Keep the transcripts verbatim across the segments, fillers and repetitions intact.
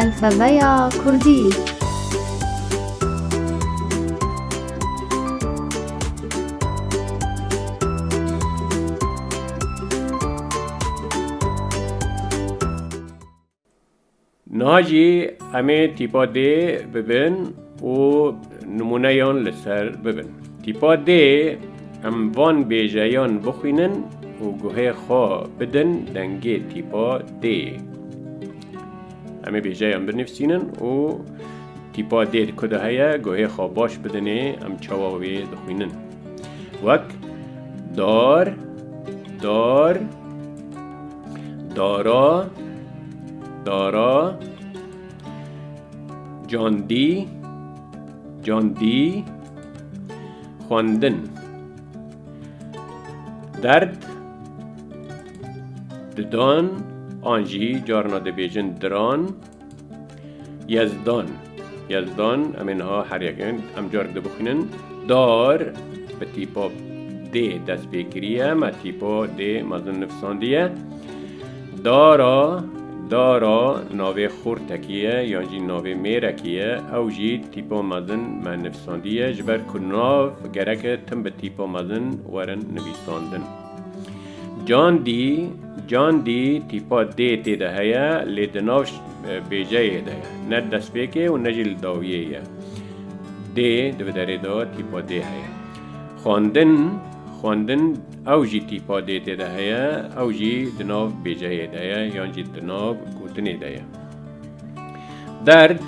Elfebeya Kurdî. Niha jî em ê tîpa D bibin û nimûneyan li ser bibin. Tîpa D, em van bêjeyan bixwînin û guhê xwe bidin dengê tîpa D. Em ê bêjeyan binivîsînin û tîpa D di ku de heye, guhê xwe baş bidinê, em çawa wê dixwînin. Wek dar, dar, dara, dara, candî, candî, xwendin, derd, didan, an jî carna dibêjin diran, Yezdan. Yezdan, em ê niha her yek em carek dibixwînin. Dar bi tîpa D dest pê kiriye, me tîpa D mezin nivîsandiye. Dara, dara navê xortekî ye, yan jî navê mêrekî ye. Ew jî tîpa mezin me nivîsandiye, ji ber ku nav gereke tim bi tîpa mezin werin nivîsandin. Candî, candî tîpa D tê de heye, lê di nav, e, bêjeyê de ye. Ne destpêkê û ne jî li dawiyê ye. D di vê derê de tîpa D heye. Xwendin, xwendin ew jî tîpa D tê de heye, ew jî di nav bêjeyê de ye, yan jî di nav gotinê de ye. Derd,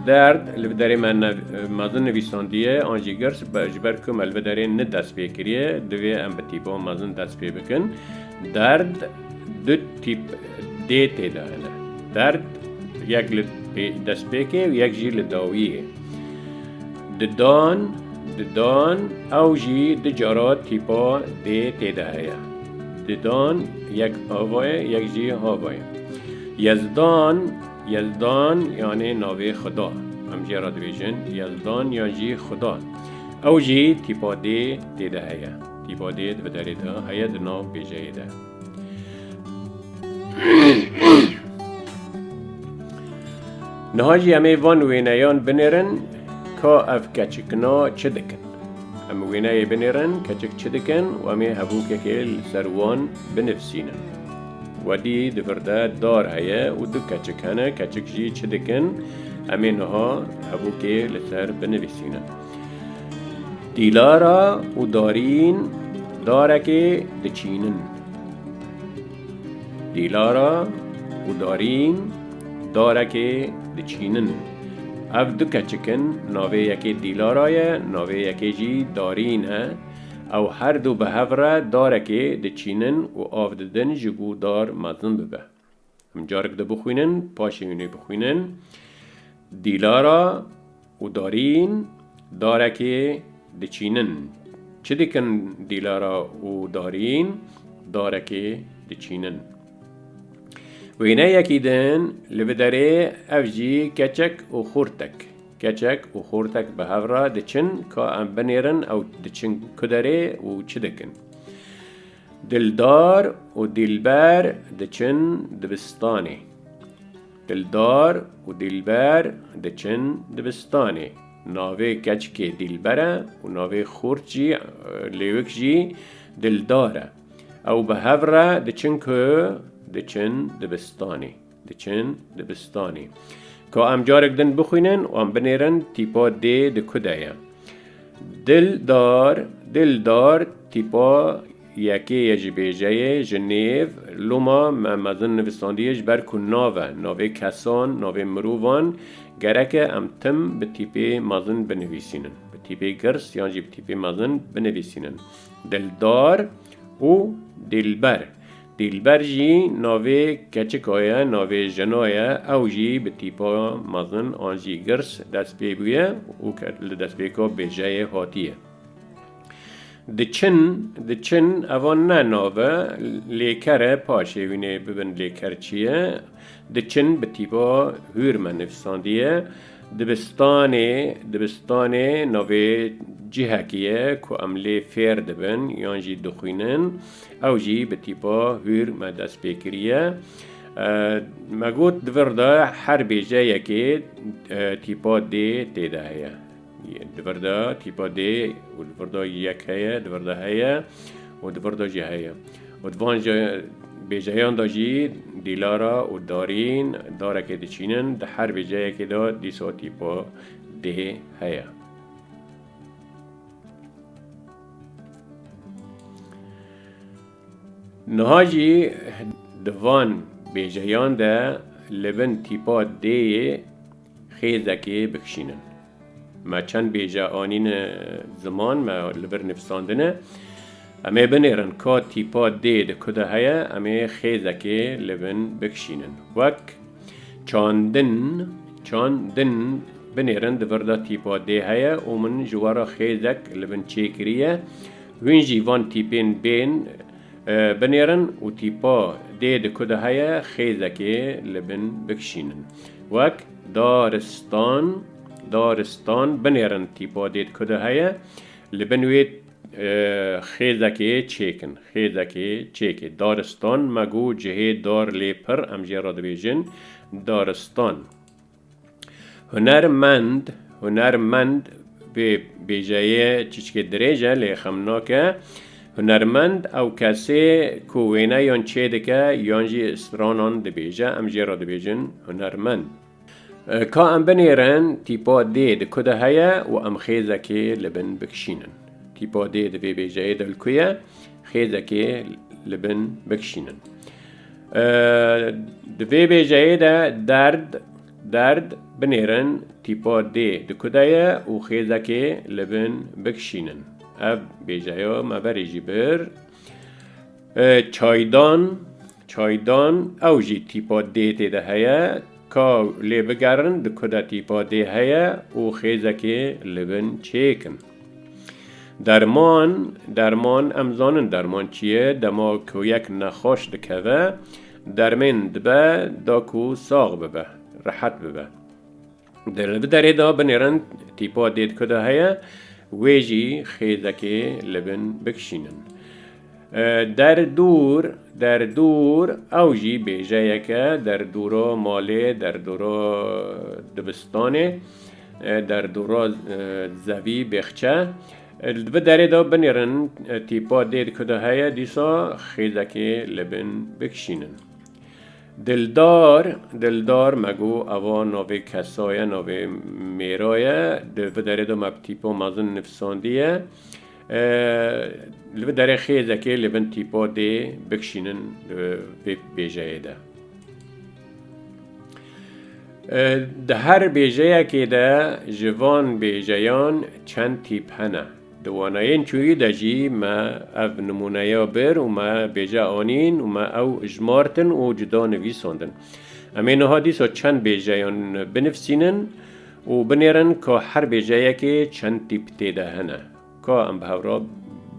derd, li vê derê me ne-, mezin nivîsandiye, an jî girs, be-, ji ber ku me li vê derê ne dest pê kiriye, divê em bi tîpa mezin dest pê bikin. Derd, du tîp D tê de hene. Derd, yek li pê-, destpêkê û yek jî li dawiyê. Didan, didan, ew jî du cara tîpa D tê de heye. Didan, yek ava ye, yek jî hava ye. Yezdan, Yezdan, yanê navê Xuda. Em jê re dibêjin Yezdan yan jî Xuda. Ew jî tîpa D tê de heye. Tîpa D di vê derê de heye di nav bêjeyê de. Niha jî em ê van wêneyan binêrin, ka ev keçikina çi dikin. Em wêneyê binêrin, keçik çi dikin û em ê hevokekê li ser wan binivîsînin. Wedî di vir de dar heye û du keçik hene, keçik jî çi dikin, em ê niha hevokê li ser binivîsînin. Dîlara û darîn darekê diçînin. Dîlara û darîn darekê diçînin. Ev du keçik in, navê yekê Dîlara ye, navê yekê jî Darîn e. Ew her du bi hev re darekê diçînin û av didin ji bo dar mezin bibe. Em carek dibixwînin, paşê hûn ê bixwînin. Dîlara û Darîn darekê diçînin. Çi dikin Dîlara û Darîn? Darekê diçînin. Wêneyekî din li vê derê ev jî keçek û xortek. Keçek û xortek bi hev re diçin, ka em binêrin ew diçin ku derê û çi dikin. Dildar û Dîlber diçin dibistanê. Dildar û Dîlber diçin dibistanê. Navê keçikê Dîlber e û navê xort jî, e, lêwik jî Dildar e. Ew bi hev re diçin ku diçin dibistanê. Diçin dibistanê. Ka em carek din bixwînin û em binêrin tîpa D di ku de ye. Dildar, dildar tîpa yekê ye ji bêjeyê, ji nêv, loma me mezin nivîsandiye ji ber ku nav e, navê kesan, navê mirovan, gereke em tim bi tîpê mezin binivîsînin. Bi tîpê girs yan jî bi tîpê mezin binivîsînin. Dildar û Dîlber. Dîlber jî navê keçika ye, navê jina ye, ew jî bi tîpa mezin an jî girs dest pê bûye û ke-, li destpêka bêjeyê hatiye. Diçin, diçin, evan ne nav e, lêker e, paşê hûn ê bibin lêker çi ye. Diçin bi tîpa hûr me nivîsandiye. Dibistanê, dibistanê navê cihekî ye ku em lê fêr dibin yan jî dixwînin. Ew jî bi tîpa hûr me dest pê kiriye. E, me got di vir de her bêjeyekê, e, tîpa D tê de heye. Di vir de tîpa D û di vir de yek heye, di vir de heye û di vir de jî heye. Û di van jî bêjeyan de jî dîlara û darîn darekê diçînin, di her bêjeyekê de dîsa tîpa D heye. Niha jî di van bêjeyan de li bin tîpa D'yê xêzekê bikişînin. Me çend bêje anîne ziman, me li vir nivîsandine. Em ê binêrin ka tîpa D di ku de heye, em ê xêzekê li bin bikişînin. Wek çandin, çandin binêrin di vir de tîpa D heye û min ji we re xêzek li bin çêkiriye. Hûn jî van tîpên bên, e, binêrin û tîpa D di ku de heye, xêzekê li bin bikişînin. Wek daristan, daristan binêrin tîpa D di ku de heye, li bin wê, e, xêzekê çêkin. Xêzekê çêkê. Daristan me got cihê dar lê pir, em jê re dibêjin daristan. Hunermend, hunermend vê bêjeyê çiçkê dirêj e, lê xem nake. Hunermend ew kesê ku wêneyan çêdike yan jî stranan dibêje, em jê re dibêjin hunermend. E, ka em binêrin tîpa D di ku de heye û em xêzekê li bin bikişînin. Tîpa D di vê bêjeyê de li ku ye? Xêzekê li bin bikişînin. E, di vê bêjeyê de derd, derd binêrin tîpa D di ku de ye û xêzekê li bin bikişînin. Ev bêjeya me berê jî bir. E, çaydan, çaydan ew jî tîpa D tê de heye. Ka lê bigerin di ku de tîpa D heye û xêzekê li bin çêkin. Derman, derman em zanin derman çi ye? Dema ku yek nexweş dikeve, dermên dibe da ku sax bibe, rehet bibe. Di li bi derê de binêrin tîpa D di ku de heye, wê jî xêzekê li bin bikişînin. E, derdûr, derdûr ew jî bêjeyek e, derdûra malê, derdûra dibistanê, e, derdûra, e, zevî, bêxçe. E, li bi derê de binêrin, e, tîpa D di ku de heye, dîsa xêzekê li bin bikişînin. Dildar, dildar me got eva navê kesa ye, navê mêra ye. Di vi derê de me bi tîpa mezin nivîsandiye. E, li vi derê xêzekê li bin tîpa D bikişînin, e, vê bêjeyê de. E, di her bêjeyekê de ji van bêjeyan çend tîp hene. Di wanayên çûyî de jî me ev nimûneya bir û me bêje anîn û me ew jimartin û cuda nivîsandin. Em ê niha dîsa çend bêjeyan binivîsînin û binêrin ka her bêjeyekê çend tîp tê de hene. Ka em bi hev re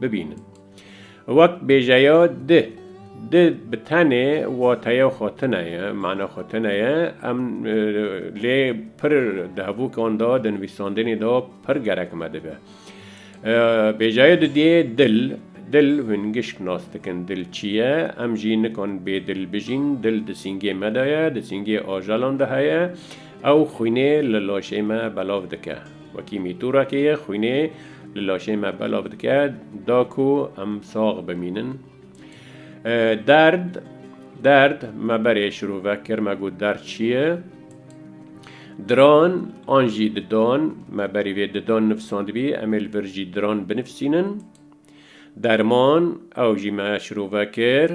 bibînin. Wek bêjeya di. Di bi tenê wateya xwe tune ye, mana xwe tune ye. Em, e, lê pir di hevûkan de, di nivîsandinê de pir gerek me dibe. E, bêjeyê didiyê dil. Dil hûn gişk nas dikin. Dil çi ye? Em jî nikan bê dil bijîn. Dil di sîngê me de ye, di sîngê ajalan de heye. Ew xwînê li laşê me belav dike. Wekî mîtûrekê ye, xwînê li laşê me belav dike, da ku em sax bimînin. E, derd, derd, me berê şirove kir, me got derd çi ye? Diran, an jî didan, me berî vê didan nivîsandibî, em ê li vir jî diran binivîsînin. Derman, ew jî me şirove kir.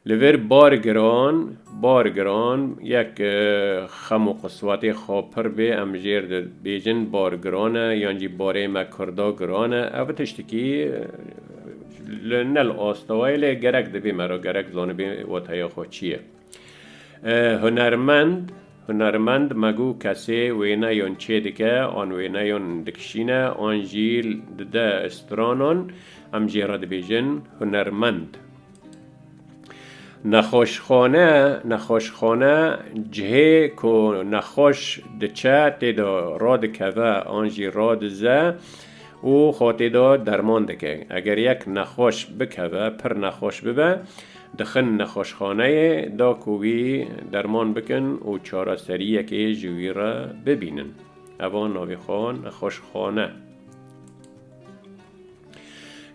Li vir bar giran, bar giran, yek, e, xem û qiswetê xwe pir bê, em jêr dibêjin bar giran e, yan jî barê me Kurda giran e. Ev tiştekî, e, li ne li astawayê lê gerek dibê me re, gerek zanibê wateya xwe çi ye. E, hunermend, hunermend me got kesê wêneyan çêdike, an wêneyan dikişîne, an jî dide stranan, em jê re dibêjin hunermend. Nexweşxane, nexweşxane cihê ku nexweş diçe, tê de radikeve an jî radize û xwe tê de derman dike. Eger yek nexweş bikeve, pir nexweş bibe, dixin nexweşxaneyê da ku wî derman bikin û çareseriyekê ji wî re bibînin. Eva navê xwe nexweşxane.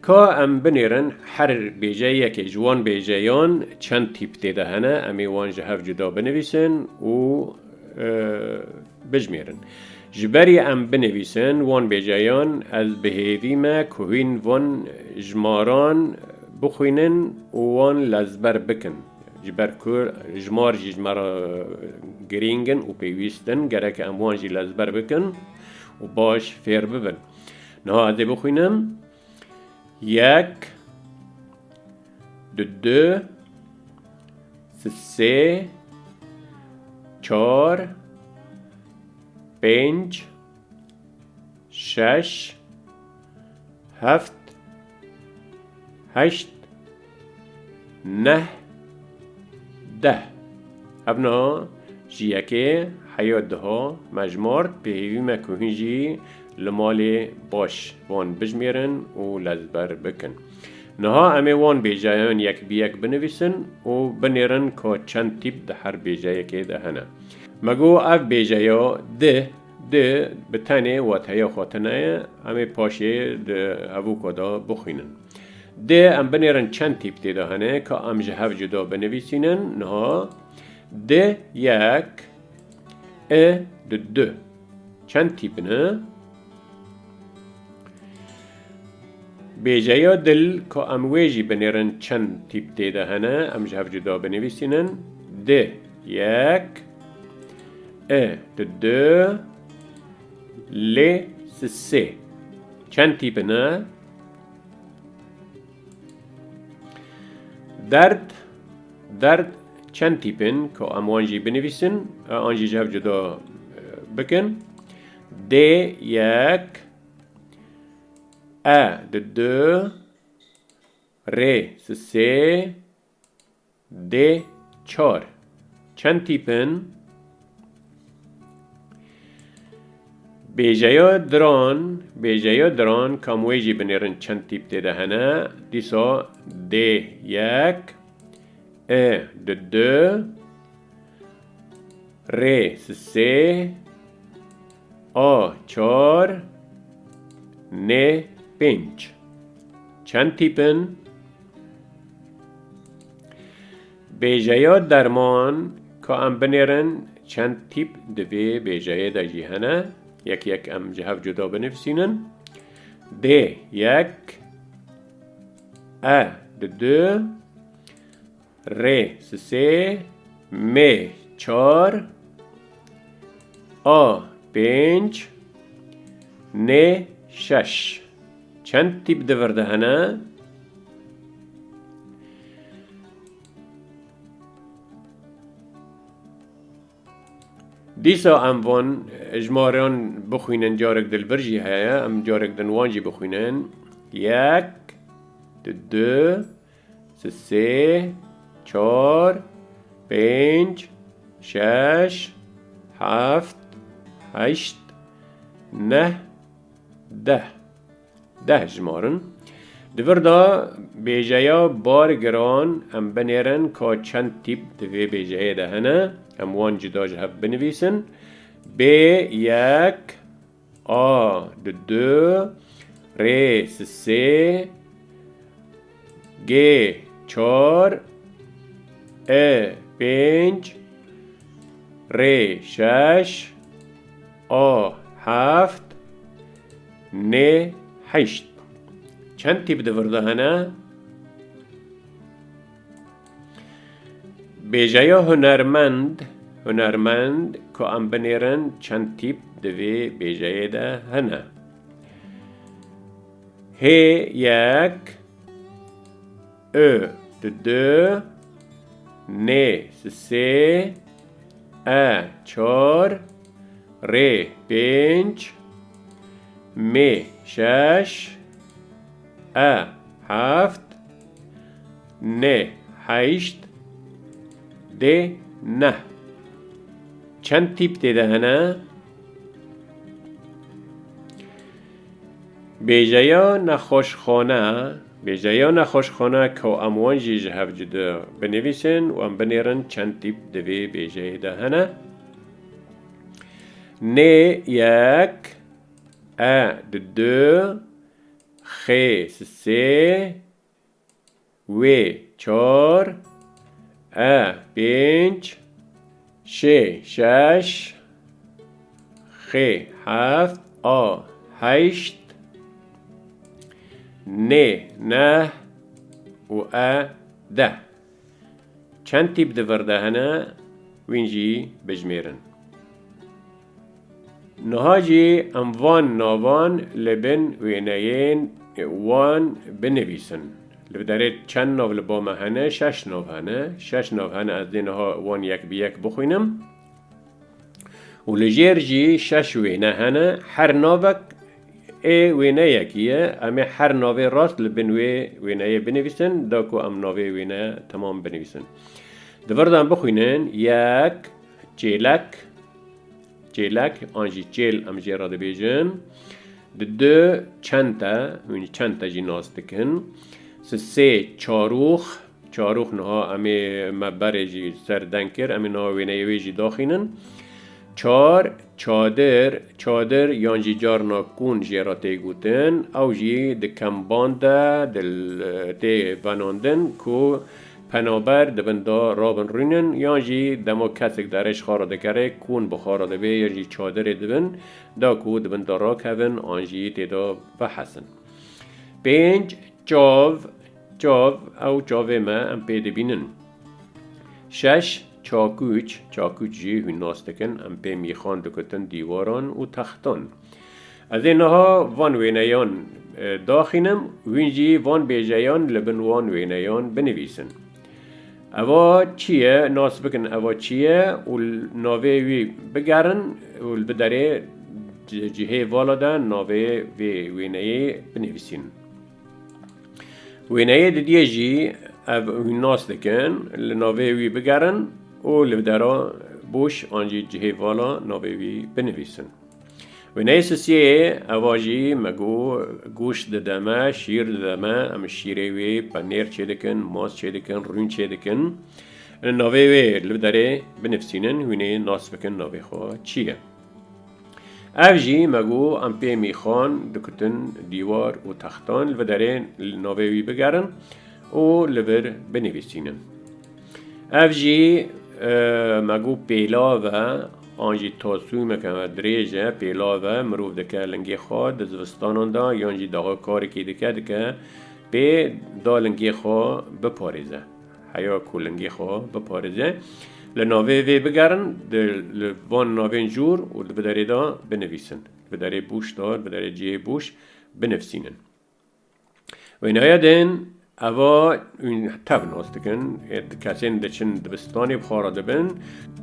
Ka em binêrin her bêjeyekê ji wan bêjeyan çend tîp tê de hene, em ê wan ji hev cuda binivîsin û, e, bijmêrin. Ji berî em binivîsin wan bêjeyan, ez bi hêvî me ku hîn van jimaran bixwînin û wan lezber bikin. Ji ber ku jimar jî ji me re girîng in û pêwîst in, gerek em wan jî lezber bikin û baş fêr bibin. Niha ez ê bixwînim. Yek, du, du, sê, çar, pênc, şeş, heft, heşt, neh, deh. Ev niha ji yekê heya deha me jimart, bi hêvî me ku hûn jî li malê baş wan bijmêrin û lezber bikin. Niha em ê wan bêjeyan yek bi yek binivîsin û binêrin ka çend tîp di her bêjeyekê de hene. Me got ev bêjeya di, di bi tenê wateya xwe tune ye, em ê paşê di hevûka de bixwînin. Di em binêrin çend tîp tê de hene, ka em ji hev cuda binivîsînin. Niha di, yek, e, du, du. Çend tîp ne? Bêjeya dil, ka em wê jî binêrin çend tîp tê de hene, em ji hev cuda binivîsînin. Di, yek, e, du, du, lê, sê. Çend tîp ne? Derd, derd çend tîp in, ka em wan jî binivîsin, e, an jî ji hev cuda, e, bikin. Dê yek, e, du, du, rê, sê, dê çar. Çend tîp in? Bêjeya diran, bêjeya diran, ka em wê jî binêrin çend tîp tê de hene. Dîsa dê yek, e, du, du, rê, sê, a, çar, nê, pênc. Çend tîp in? Bêjeya derman, ka em binêrin çend tîp di vê bêjeyê de jî hene. Yek yek em ji hev cuda binivîsînin. Dê yek, e, du, du, rê, sê, mê, çar, a, pênc, nê, şeş. Çend tîp di vir de hene? Dîsa em van jimaran bixwînin, carek di li vir jî heye, em carek din wan jî bixwînin. Yek, du, du, sê, çar, pênc, şeş, heft, heşt, neh, deh. Deh jimarin. Di vir de bêjeya bar giran em binêrin ka çend tîp di vê bêjeyê de hene. Em wan cuda ji hev binivîsin. Bê yek, a du du, rê sê, gê çar, e pênc, rê şeş, a heft, nê heşt. Çend tîp di vir de hene? Bêjeya hunermend, hunermend, ku em binêrin çend tîp di vê bêjeyê de hene. Hê yek, ö du du, nê sê, e çar, rê pênc, mê şeş, e heft, nê heşt, dê neh. Çend tîp tê de hene? Bêjeya nexweşxane, Bêjeya nexweşxane ku em wan jî ji hev cuda binivîsin û em binêrin çend tîp di vê bêjeyê de hene. Nê yek, e di du, xê sisê, wê çar, e pênc, şê şeş, xê heft, a heşt, nê neh û e deh. Çend tîp di vir de hene, wîn jî bijmêrin. Niha jî em van navan li bin wêneyên wan binivîsin. Li derê çend nav li ba me hene? Şeş nav hene. Şeş nav hene, ez dê niha wan yek bi yek bixwînim. Û li jêr jî şeş wêne hene. Her navek ê wêneyekî ye. Em ê her navê rast li bin wê wêneyê binivîsin, da ku em navê wêne temam binivîsin. Di vir de em bixwînin, yek, çêlek, çêlek, an jî çêl em jê re dibêjin. Di du çente, hûn çente jî nas dikin. Sisê çarûx, çarûx niha em ê me berê jî ser deng kir, em ê niha wêneyê wê jî daxînin. Çar, çadir, çadir yan jî carna kûn jê re tê gotin, ew jî di kemban de, di l-, tê venandin ku penaber di bin de rabin rûnin, yan jî dema kesek derê ji xwe re digere, kûn bi xwe re dibe, yan jî çadirê dibin, da ku di bin de rakevin, an jî tê de vehesin. Pênc, çav, çav, ew çavê me em pê dibînin. Şeş, çakûç, çakûç jî hûn nas dikin, em pê mîxan dikutin dîwaran û textan. Ez ê niha van wêneyan, e, daxînim, wîn jî van bêjeyan li bin wan wêneyan binivîsin. Eva çi ye? Nas bikin eva çi ye û l-, navê wî bigerin û li biderê ci-, cihê vala de navê vê wêneyê binivîsîn. Wêneyê didiyê jî ev hûn nas dikin, li navê wî bigerin û li dera boş an jî cihê vala navê wî binivîsin. Wêneyê sisiyê, eva jî me got, goşt dide me, şîr dide me, em şîrê wê penêr çêdikin, mast çêdikin, rûn çêdikin. Navê wê li derê binivîsînin, hûn ê nas bikin navê xwe çi ye. Ev jî me got em pê mîxan dikutin dîwar û textan, li vê derê navê wî bigerin û li vir binivîsînin. Ev jî, e, me got pêlav e, an jî tasûmeke dirêj e, pêlav e, mirov dike lingê xwe di zivistanan de, yan jî daxa karekî dike, dike pê da lingê xwe biparêze. Heya ku lingê xwe biparêze. Li navê vê bigerin, di, li van navên jûr û di biderê de binivîsin. Di biderê bûş de, di biderê cihê bûş binivîsînin. Wêneya din, eva hûn tev nas dikin, ê di kesên diçin dibistanê bi xwe re dibin,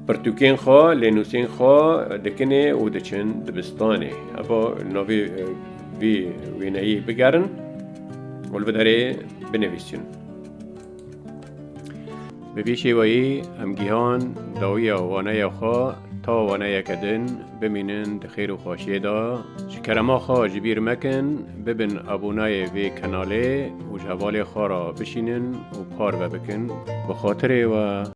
pirtûkên xwe, lênûsên xwe dikinê û diçin dibistanê. Eva navê, e, vî wêneyî bigerin û li vê derê binivîsin. Bi vî şêweyî em gihan dawiya waneya xwe ta waneyeke din. Bimînin di xêr û xweşiyê de. Ji kerema xwe ji bîr mekin, bibin aboneyê vê kenalê û ji hevalê xwe re bişînin û parve bikin. Bi xatirê we,